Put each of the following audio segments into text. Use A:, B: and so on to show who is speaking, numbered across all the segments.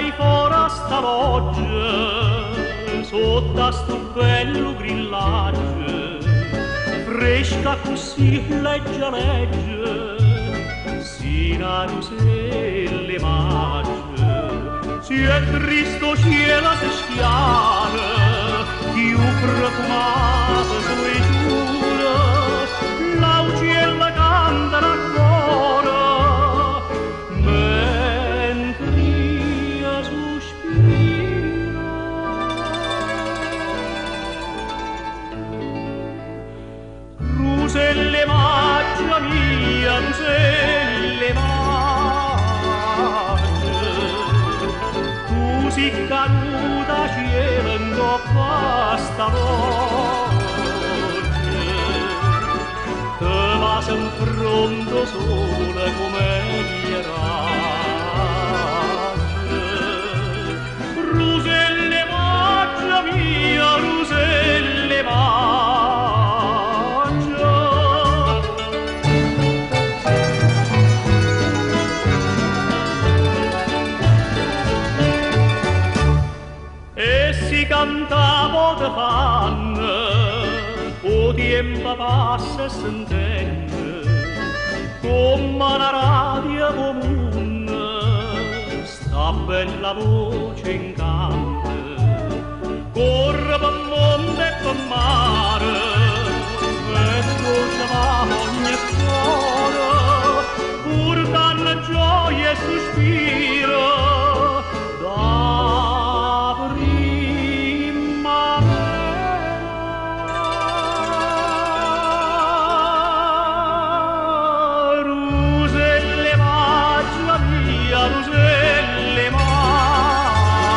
A: stai fora sta loggia, sotto a sto bello grillaggio, fresca così leggia leggia, sino a roselle maggio. Si è tristo cielo se schiara, più profumata sui giura, l'auciella canta ancora, mentre io sospiro. Ruselle maggia mia, ruselle maggia, tu sei caduta cielo in coppa sta loggia, te vas in fronte sola come gli raggi. Ruselle maggia mia, ruselle maggia. E si cantava de fanno, o tempo passa e s'intende, come una radio comune, sta bella voce in canto, corre per monte e per mare, e dolce va ogni cuore, portando gioia e sospiro, da primavera. Ruselle maggia mia, ruselle maggia,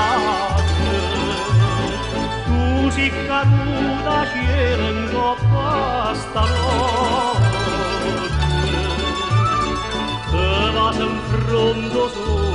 A: tu sei caduta cielo in coppa sta notte, te vas in fronte sola